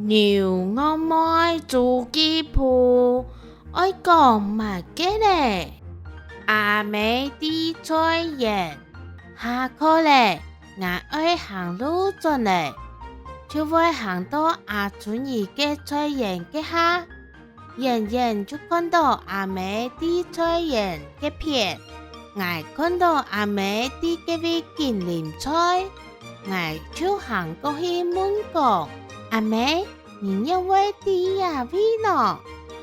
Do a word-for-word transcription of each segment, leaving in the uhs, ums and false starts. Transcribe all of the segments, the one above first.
牛戇妹週記簿，愛講麼个咧？阿姆在菜園。下課咧，𠊎愛行路轉咧，就會行到阿春姨个菜園該下。 遠遠就看到阿姆在菜園該片，𠊎看到阿姆在該位緊淋菜，𠊎就行過去問講：「阿姆，你仰會在這位呢？」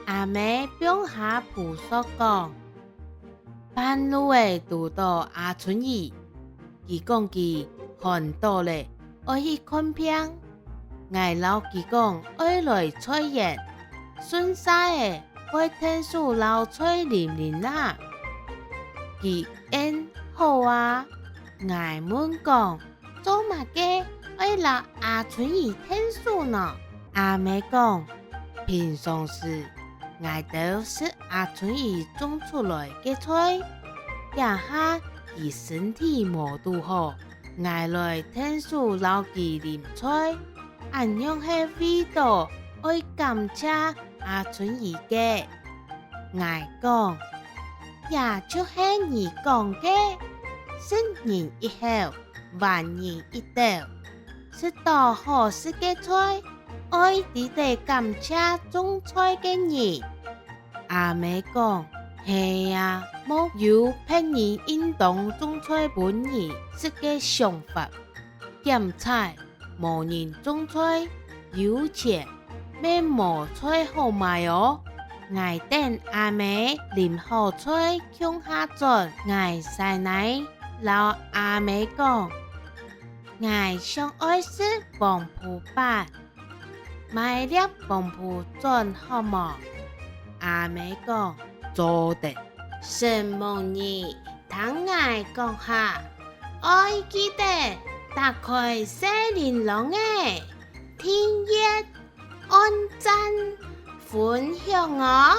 阿姆放下簸索講：「半路仔堵到阿春姨， 佢講佢寒著咧，愛去看病。」𠊎摎佢講愛來菜園，順續仔會𢯭手摎菜淋淋啊。佢應好啊。𠊎問講：「做麼个愛摎阿春姨𢯭手呢？」阿姆講：「平常時，𠊎兜食阿春姨種出來个菜，這下佢身體無堵好， 𠊎來𢯭手摎佢淋菜，恁樣係為著愛感謝阿春姨个。」𠊎講：「這就係你講个，食人一口，還人一斗。食著好食个菜，愛知得感謝種菜个人。」 阿姆講：「係啊，無有別人應當種菜分你食个想法。檢采，無人種菜，有錢乜無菜好買哦。」𠊎等阿姆淋好菜共下轉，𠊎司奶摎阿姆講：「𠊎想愛食黃瓠粄， 買粒黃瓠轉好無？」阿姆講：「做得。」承蒙你，聽𠊎講下，愛記得打開細鈴啷仔，訂閱、按讚、分享哦！